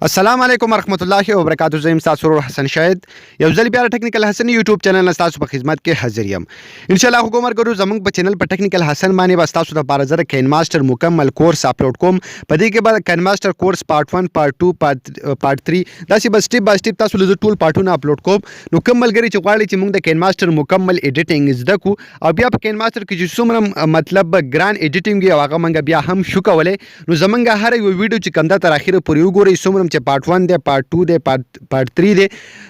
السلام علیکم ورحمت الله وبرکاتہ. زه یم ستاسو ورور حسن شاهد، یو ځل بیا ټیکنیکل حسن یوټیوب چینل نه ستاسو په خدمت کې حاضر یم. ان شاء الله خو مرګرو، زمونږ په چینل په ټیکنیکل حسن باندې به ستاسو لپاره زه د کین ماستر مکمل کورس اپلوډ کوم. په دې کې به کین ماستر کورس پارت 1، پارت 2، پارت 3، داسې به سټیپ بای سټیپ تاسو له ټول پارټونه اپلوډ کوم. نو کوم ملګری چې غواړي چې موږ د کین ماستر مکمل ایډیټینګ زده کو او بیا په کین ماستر کې چې څومره مطلب ګران ایډیټینګ او هغه موږ بیا هم شو کولای، نو زمونږ هر یو ویډیو چې کوم ده تر اخره پورې وګورئ. څومره چې پارت 1 دی، پارت 2 دی، پارت 3 دی،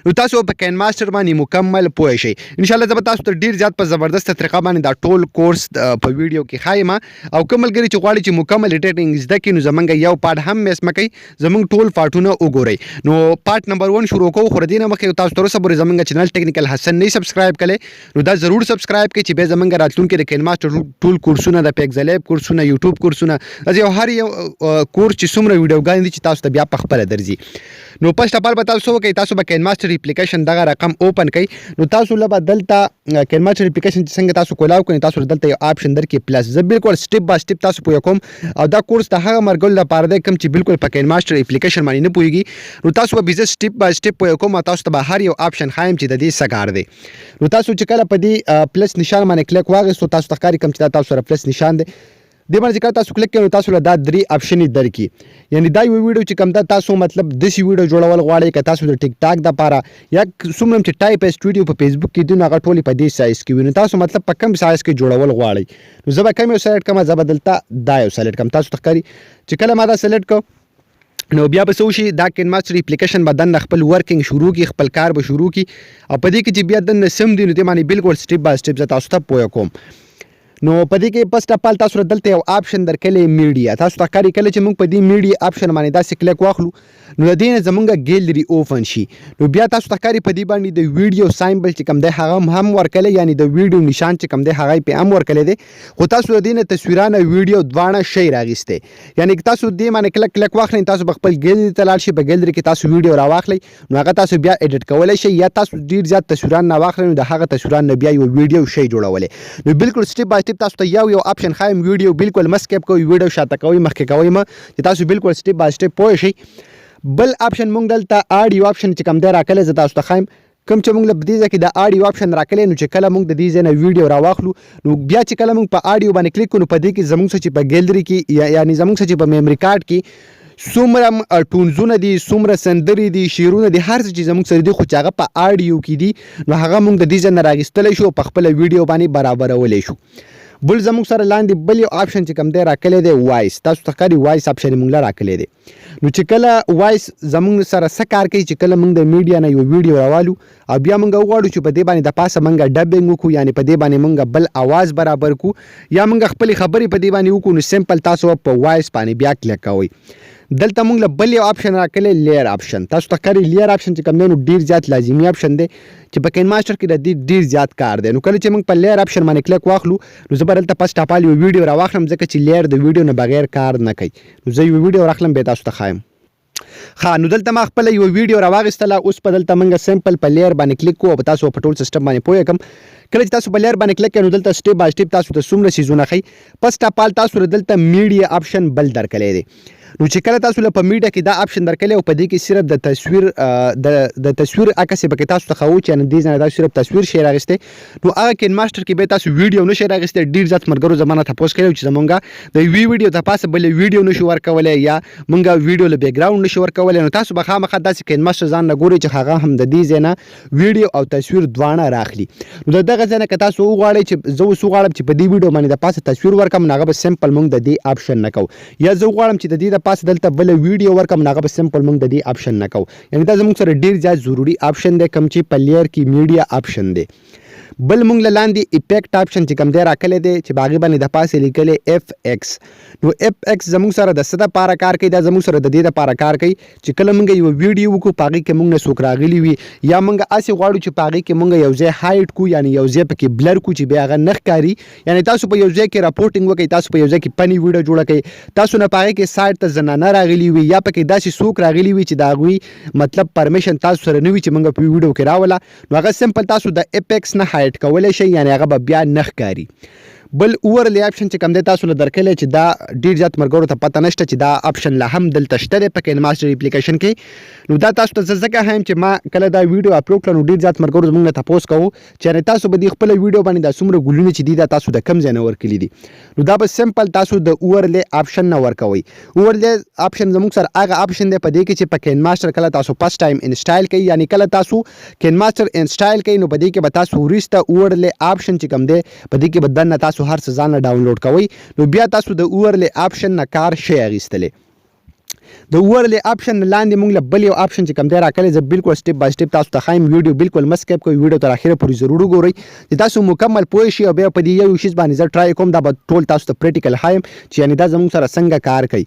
نو تاسو په کین ماستر باندې مکمل پوه شئ. ان شاء الله زه به تاسو ته ډیر زیات په زبردست طریقه باندې دا ټول کورس په ویډیو کې ښایم. او کوم ملګری چې غواړي چې مکمل ایډیټینګ زده کړي، نو زمونږ یو پارت هم میس مه کوئ، زمونږ ټول پارټونه وګورئ. نو پارت نمبر 1 شروع کوو، خو دې نه مخکې تاسو تر اوسه پورې زمونږ چینل ټیکنیکل حسن نه سبسکرایب کړئ، نو دا ضرور سبسکرایب کړئ چې بیا زمونږ راتلونکي د کین ماستر ټول کورسونه، د پیکزل اپ کورسونه، یوټیوب کورسونه، داسې یو هر یو کورس چې څومره ویډیوګانې دي چې تاسو ته بیا په خپله درځي. نو فرست اف ال به تاسو وکړئ، تاسو به کین ماستر اپلیکیشن دغه رقم اوپن کړئ. نو تاسو له به دلته کین ماستر اپلیکیشن چې څنګه تاسو کولاو کړئ، تاسو دلته یو آپشن درکې پلس. زه بالکل سټیپ بای سټیپ تاسو پوه کوم او دا کورس د هغه مرګلو لپاره دی کوم چې بالکل په کین ماستر اپلیکیشن باندې نه پوهیږي. نو تاسو به زه سټیپ بای سټیپ پوه کوم او تاسو ته به هر یو آپشن ښایم چې د دې څه کار دی. نو تاسو چې کله په دې پلس نشان باندې کلیک واغستو، تاسو ته ښکاري کوم چې دا تاسو سره پلس نشان دی، دې باندې چې کله تاسو کلیک کړئ، نو تاسو له دا درې آپشن درکې. یعنی دا یو ویډیو چې کوم دا تاسو مطلب داسې ویډیو جوړول غواړئ که تاسو د ټیک ټاک د پاره یا څومره چې ټایپ سټوډیو په فیسبوک کې دي، نو هغه ټولې په دې سایز کې وي. نو تاسو مطلب په کم سایز کې جوړول غواړئ؟ نو زه به کوم یو سلیکټ کوم؟ زه به دلته دا یو سلیکټ کوم. تاسو ته ښکاري چې کله ما دا سلیکټ کړ، نو بیا به څه وشي؟ دا کین ماستر اپلیکیشن به دننه خپل ورکینګ شروع کی، خپل کار به شروع کی او په دې کې چې بیا دننه سم دی، نو دې باندې بالکل سټیپ بای سټیپ زه تاسو ته پوه کوم. نو په دې کې فرست اف ال تاسو دلته یو آپشن درکلې، میډیا. تاسو ته ښکاري کله چې موږ په دې میډیا آپشن باندې داسې کلیک واخلو، نو د دې نه زمونږ ګیلری اوپن شي. نو بیا تاسو ته ښکاري په دې باندې د ویډیو سایمبل چې کوم دی هغه هم ورکلی، یعنی د ویډیو نشان چې کوم دی هغه په هم ورکلی دی، خو تاسو د دې نه تصویرانه ویډیو دواړه شی راغیسته. یعنی که تاسو دې باندې کلک کلک واخلئ، تاسو به خپل ګیلری ته لاړ شئ، په ګیلری کې تاسو ویډیو راواخلئ، نو هغه تاسو بیا ایډیټ کولی شئ، یا تاسو ډیر زیات تصویران نه واخلئ، نو د هغه تصویران نه بیا یو ویډیو شی جوړولی. نو بالکل سټیپ بای سټیپ تاسو ته یو یو آپشن ښایم. ویډیو بالکل مه سکیپ کوئ، ویډیو شاته کوئ، مخکې کوئ مه، چې تاسو بالکل سټیپ بای سټیپ پوه شئ. بل آپشن مونږ دلته آډیو آپشن چې کوم دی راکلی، زه تاسو ته ښایم کوم چې مونږ له دې ځای کې د آډیو آپشن راکلی. نو چې کله مونږ د دې ځای نه ویډیو راواخلو، نو بیا چې کله مونږ په آډیو باندې کلیک کړو، نو په دې کې زمونږ څه چې په ګیلری کې، یعنی زمونږ څه چې په میموري کارت کې څومره ټونزونه دي، څومره سندرې دي، شعرونه دي، هر څه چې زمونږ سره دي، خو چې هغه په آډیو کې دي، نو هغه مونږ د دې ځای نه راغیستلی شو او په خپله ویډیو باندې برابرولی شو. بل زموږ سره لاندې بل یو آپشن چې کوم دی راکلی دی، وایس. تاسو ته ښکاري وایس آپشن مونږ له راکلی دی. نو چې کله وایس زموږ سره څه کار کوي؟ چې کله مونږ د میډیا نه یو ویډیو راوالو او بیا مونږ وغواړو چې په دې باندې د پاسه مونږ ډبینګ وکړو، یعنی په دې باندې مونږ بل اواز برابر کو یا مونږ خپلې خبرې په دې باندې وکړو، نو سمپل تاسو په وایس باندې بیا کلیک کوئ. دلته مونږ له بل یو آپشن راکلی، لیر آپشن. تاسو ته ښکاري لیر آپشن چې کوم دی، نو ډیر زیات لازمي آپشن دی چې په کین ماستر کې د دې ډیر زیات کار دی. نو کله چې مونږ په لیر آپشن باندې کلیک واخلو، نو زه به دلته فرست اف ال یو ویډیو راواخلم، ځکه چې لیر د ویډیو نه بغیر کار نه کوي. نو زه یو ویډیو راخلم، بیا تاسو ته ښایم. ښه، نو دلته ما خپله یوه ویډیو راواخیستله. اوس په دلته موږ سمپل په لیر باندې کلیک کوو او تاسو په ټول سیستم باندې پوه کم. کله چې تاسو په لیر باندې کلیک کړئ، نو دلته سټیپ بای سټیپ تاسو ته څومره څیزونه ښیي. فرست اف ال تاسو دلته میډیا آپشن بل درکلی دی. نو چې کله تاسو له په میډیا کې دا آپشن درکلی او په دې کې صرف د تصویر عکس یې پکې تاسو ته ښوو، چې دې ځای نه تاسو صرف تصویر شی راغیستی، نو هغه کین ماستر کې به تاسو ویډیو نه شی راغیستی. ډیر زیات ملګرو زما نه تپوس کړی چې زمونږ د یوې ویډیو ته پاسه بلې ویډیو نشو ورکولی یا مونږ ویډیو له بیکګراوند نشو ورکولی. نو تاسو به خامخا داسې کین ماستر ځان نه ګورئ چې هغه هم د دې ځای نه ویډیو او تصویر دواړه راخلي. نو د دغه ځای نه که تاسو وغواړئ چې زه اوس وغواړم چې په دې ویډیو باندې د پاسه تصویر ورکړم، نو هغه به سمپل مونږ د دې آپشن نه کوو، یا زه وغواړم چې د دې د پاسه دلته بله ویډیو ورکړم، نو هغه به سمپل مونږ د دې آپشن نه کوو. یعنی دا زموږ سره ډیر زیات ضروري آپشن دی کوم چې په لیر کې میډیا آپشن دی. بل مونږ له لاندې افیکټ آپشن چې کوم دی راکلی دی، چې په هغې باندې د پاسه لیکلی اف ایکس. نو اف ایکس زموږ سره د څه دپاره کار کوي؟ دا زموږ سره د دې دپاره کار کوي چې کله مونږ یوه ویډیو وکړو، په هغې کې مونږ نه څوک راغلي وي یا مونږ هسې غواړو چې په هغې کې مونږ یو ځای هایډ کړو، یعنی یو ځای پکې بلر کړو چې بیا هغه نه ښکاري. یعنی تاسو په یو ځای کې رپورټینګ وکړئ، تاسو په یو ځای کې فني ویډیو جوړه کړئ، تاسو نه په هغې کې سایډ ته زنانه راغلي وي یا پکې داسې څوک راغلي وي چې د هغوی مطلب پرمیشن تاسو سره نه وي چې مونږ په ویډیو کې راوله، نو هغه سمپل تاسو د اپیکس نه هایډ کولی شئ، یعنی هغه به بیا نه ښکاري. بل اوورلې آپشن چې کوم دی تاسو له درکلی چې دا ډیر زیات مرګرو ته پته نشته چې دا آپشن لا هم دلته شته دی په کین ماسټر اپلیکیشن کې. نو دا تاسو ته زه ځکه ښایم چې ما کله دا ویډیو اپلوډ کړه نو ډیر زیات مرګرو زموږ نه تپوس کوو چې یعنې تاسو به دې خپله ویډیو باندې دا څومره ګلونه چې دي دا تاسو د کوم ځای نه ورکړي دي. نو دا به سمپل تاسو د اوورلې آپشن نه ورکوئ. اوورلې آپشن زموږ سره هغه آپشن دی په دې کې چې په کین ماسټر کله تاسو فرست ټایم انسټایل کوئ، یعنې کله تاسو کین ماسټر انسټایل کوئ نو په دې کې به تاسو وروسته اوورلې آپشن چې کوم دی په دې کې به دننه تاسو هر څه ځان له ډاونلوډ کوئ، نو بیا تاسو د اوورلې آپشن نه کار شئ اخیستلی. د اوورلې آپشن نه لاندې مونږ له بل یو آپشن چې کوم دی راکړی، زه بالکل سټیپ بای سټیپ تاسو ته ښایم. ویډیو بالکل مه سکیپ کوئ، ویډیو تر اخره پورې ضرور وګورئ چې تاسو مکمل پوه شئ، او بیا په دې یو شیز باندې زه ټرای کوم، دا به ټول تاسو ته پریکټیکل ښایم چې یعنې دا زموږ سره څنګه کار کوي.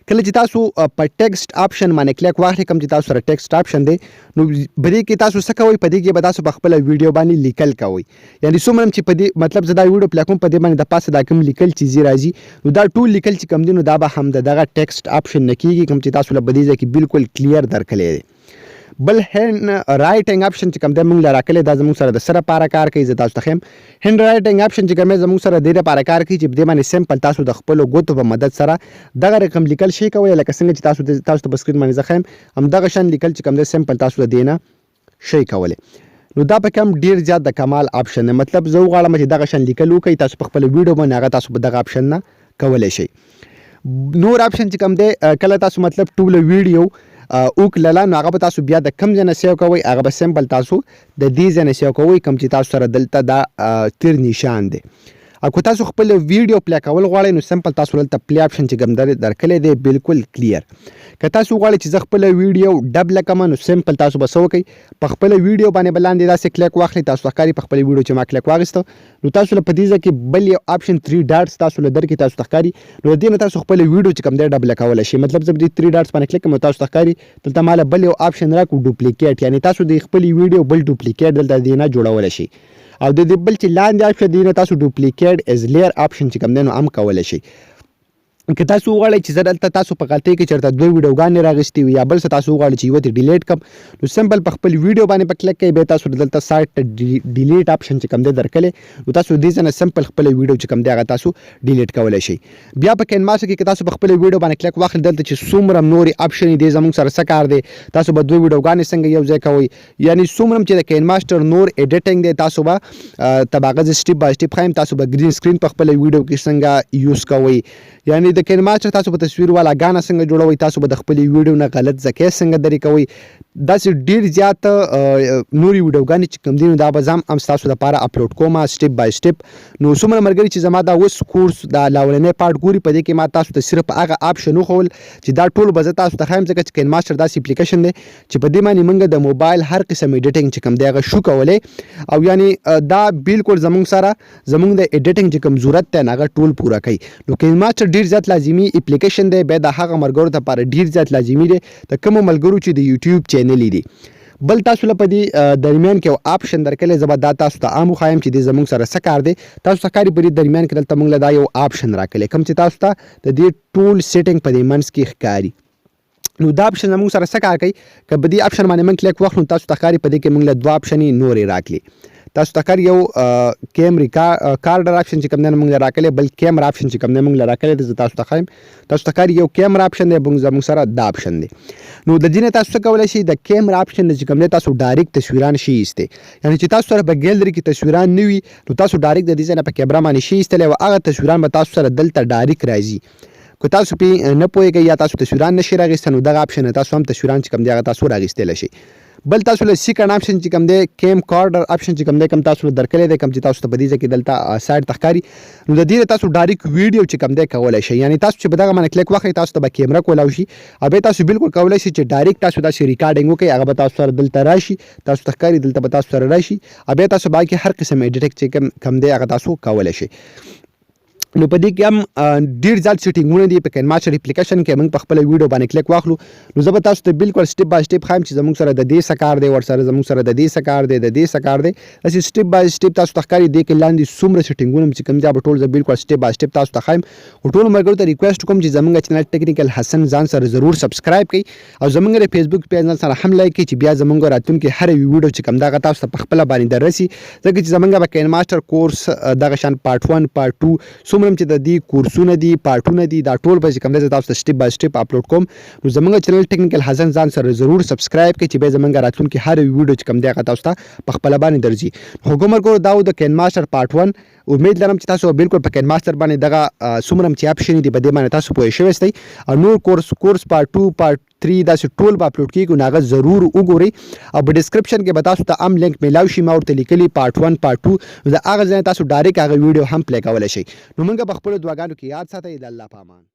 کله چې تاسو په ټیکسټ آپشن باندې کلیک واخلئ، کوم چې تاسو سره ټیکسټ آپشن دی، نو په دې کې تاسو څه کوئ؟ په دې کې به تاسو په خپله ویډیو باندې لیکل کوئ. یعنی څومره چې په دې مطلب زه دا ویډیو پلی کوم، په دې باندې د پاسه دا کوم لیکل چې زی راځي نو دا ټول لیکل چې کوم دي نو دا به هم د دغه ټیکسټ آپشن نه کیږي، کوم چې تاسو له په دې ځای کې بالکل کلیر درکلی دی. بل هند رائټینګ آپشن چې کوم دی موږ له راکلی، دا زموږ سره د سره پاره کار کوي، زه تاسو ته ښیم. هند رائټینګ آپشن چې کوم دی زموږ سره د دې لپاره کار کوي چې په دې باندې سمپل تاسو د خپلو ګوتو په مدد سره دغه رقم لیکل شي کولی، لکه څنګه چې تاسو ته په سکرین باندې زه ښیم، همدغه شان لیکل چې کوم دی سمپل تاسو د دې نه شي کولی. نو دا په کم ډیر زیات د کمال آپشن دی. مطلب زه وغواړم چې دغه شان لیکل وکړئ تاسو په خپل ویډیو باندې، هغه تاسو په دغه آپشن نه کولی شئ. نور آپشن چې کوم دی، کله تاسو مطلب ټوله ویډیو وکړله نو هغه به تاسو بیا د کوم ځای نه سیو کوئ؟ هغه به سمپل تاسو د دې ځای نه سیو کوئ کوم چې تاسو سره دلته دا تیر نشان دی. او که تاسو خپل ویډیو پلی کول غواړئ نو سمپل تاسو دلته پلی آپشن چې کوم درکلی دی بالکل کلیر. که تاسو غواړئ چې زه خپل ویډیو ډبل کړم نو سمپل تاسو به څه وکړئ؟ په خپل ویډیو باندې به لاندې داسې کلیک واخلئ. تاسو ته ښکاري په خپل ویډیو چې ما کلیک واخیسته نو تاسو له په دې ځای کې بل یو آپشن 3 ډاټس تاسو له درکې، تاسو ته ښکاري. نو د دې نه تاسو خپل ویډیو چې کوم دی ډبل کولی شئ. مطلب زه په دې 3 ډاټس باندې کلیک کوم، تاسو ته ښکاري دلته ما له بل یو آپشن راکړو ډوپلیکیټ، یعنی تاسو د خپلې ویډیو بل ډوپلیکیټ دلته دې نه جوړولی شئ. او د دې بل چې لاندې آپشن دی نه تاسو ډوپلیکیټ از لیر آپشن چې کوم دی نو هم کولی شئ. که تاسو وغواړئ چې زه دلته تاسو په غلطۍ کې چېرته دوه ویډیوګانې راغستې وي یا بل څه تاسو وغواړئ چې یوه ترې ډیلیټ کړم نو سمپل په خپل ویډیو باندې په کلیک کوئ، بیا تاسو دلته سایډ ته ډیلیټ آپشن چې کوم دی درکلی، نو تاسو دې ځای نه سمپل خپله ویډیو چې کوم دی هغه تاسو ډیلیټ کولی شئ. بیا په کین ماسټر کې که تاسو په خپله ویډیو باندې کلیک واخلئ، دلته چې څومره نورې آپشن دي زموږ سره څه کار دی، تاسو به دوه ویډیوګانې څنګه یو ځای کوئ، یعنی څومره چې د کین ماسټر نور ایډیټینګ دی تاسو به تباغه زه سټیپ بای سټیپ ښایم. تاسو به ګرین سکرین په خپله ویډیو کې څنګه یوز کوئ، یعنی د کین ماسټر تاسو په تصویر والا ګانه څنګه جوړوئ، تاسو به د خپلې ویډیو نه غلط ځکه څنګه درې کوئ، داسې ډیر زیات نورې ویډیوګانې چې کوم دي نو دا به زه هم ستاسو لپاره اپلوډ کوم سټیپ بای سټیپ. نو څومره ملګري چې زما دا اوس کورس دا لاولنی پارټ ګوري، په دې کې ما تاسو ته صرف هغه آپشن وښول چې دا ټول به زه تاسو ته ښایم، ځکه چې کین ماسټر داسې اپلیکیشن دی چې په دې باندې موږ د موبایل هر قسم ایډیټینګ چې کوم دی هغه شو کولی، او یعنی دا بالکل زموږ سره زموږ د ایډیټینګ چې کوم ضرورت دی هغه ټول پوره کوي. نو کین ماسټر ډیر زیات لازمي اپلیکیشن دی، بیا د هغه ملګرو لپاره ډیر زیات لازمي دی د کومو ملګرو چې د یوټیوب چینل دي. بل تاسو له په دې درمیان کې یو آپشن درکړی، زه به دا تاسو ته عام وښایم چې دې زموږ سره څه کار دی. تاسو ته ښکاري په دې درمیان کې دلته موږ له دا یو آپشن راکړی کوم چې تاسو ته د دې ټول سیټینګ په دې منځ کې ښکاري. نو دا آپشن زموږ سره څه کار کوي؟ که په دې آپشن باندې موږ کلیک وخلو تاسو ته ښکاري په دې کې موږ له دوه آپشنې نورې راکړي. تاسو ته ښکاري یو کیم ریکارډر آپشن چې کوم دی موږ له راکړی، بل کیمرا آپشن چې کوم دی موږ له راکړی دی. زه تاسو ته ښایم، تاسو ته ښکاري یو کیمرا آپشن دی، موږ زموږ سره دا آپشن دی. نو د دې نه تاسو څه کولی شئ؟ د کیمرا آپشن نه چې کوم دی تاسو ډایرکټ تصویران شي ایستی، یعنی چې تاسو سره په ګیلري کې تصویران نه وي نو تاسو ډایرکټ د دې ځای نه په کیمرا باندې شي ایستلی او هغه تصویران به تاسو سره دلته ډایرکټ راځي. که تاسو پې نه پوهېږئ یا تاسو تصویران نشئ راغیستی نو دغه آپشن نه تاسو هم تصویران چې کوم دی هغه تاسو راغیستلی شئ. بل تاسو له سیکنډ آپشن چې کوم دی، کیم کارډر آپشن چې کوم دی، کوم تاسو له درکلی دی، کوم چې تاسو ته په دې ځای کې دلته سایډ ته ښکاري، نو د دې نه تاسو ډایرکټ ویډیو چې کوم دی کولی شئ. یعنی تاسو چې په دغه باندې کلیک وکړئ تاسو ته به کیمره کولاو شي او بیا تاسو بالکل کولی شئ چې ډایرکټ تاسو داسې ریکارډینګ وکړئ، هغه به تاسو سره دلته راشي. تاسو ته ښکاري دلته به تاسو سره راشي او بیا تاسو باقي هر قسم ایډیټ چې کوم دی هغه تاسو کولی شئ. نو په دې کې هم ډیر زیات سیټینګونه دي. په کین ماسټر اپلیکیشن کې موږ په خپل ویډیو باندې کلیک واخلو، نو زه به تاسو ته بالکل سټیپ بای سټیپ ښایم چې زموږ سره د دې څه کار دی، ورسره زموږ سره د دې څه کار دی، د دې څه کار دی. داسې سټیپ بای سټیپ تاسو ته ښکاري. دې کې لاندې څومره سیټینګونه چې کوم دي، به ټول زه بالکل سټیپ بای سټیپ تاسو ته ښایم. خو ټولو ملګرو ته ریکویسټ کوم چې زموږ چینل ټیکنیکل حسن ځان سره ضرور سبسکرایب کړئ او زموږ د فیسبوک پیج ځان سره هم لایک کړئ، چې بیا زموږ راتلونکي هره ویډیو چې کوم دغه تاسو ته په خپله باندې دررسي، ځکه چې زمونږ به کین ماسټر کورس دغه شان پارټ 1، پارټ 2، څومره چې د دې کورسونه دي، پارټونه دي، دا ټول به چې کوم دی تاسو ته سټیپ بای سټیپ اپلوډ کوم. نو زمونږ چینل ټیکنیکل حسن ځان سره ضرور سبسکرایب کړئ، چې بیا زمونږ راتلونکي هر ویډیو چې کوم دی هغه تاسو ته په خپله باندې درځي. خو کوم ورکو دا د کین ماسټر پارټ 1. امید لرم چې تاسو بالکل په کین ماسټر باندې دغه څومره چې اپشن دي، په دې باندې تاسو پوه شوي یاستئ. او نور کورس پارټ 2، پارټ 3، داسې ټول به اپلوډ کیږي، نو هغه ضرور وګورئ. او په ډیسکرپشن کې به تاسو ته هم لینک میلاو شي، ما ورته لیکلي پارټ 1، پارټ 2، نو د هغه ځای تاسو ډایرک هغه ویډیو هم پلی کولی شئ. نو موږ په خپلو دعاګانو کې یاد ساتئ. د الله په امان.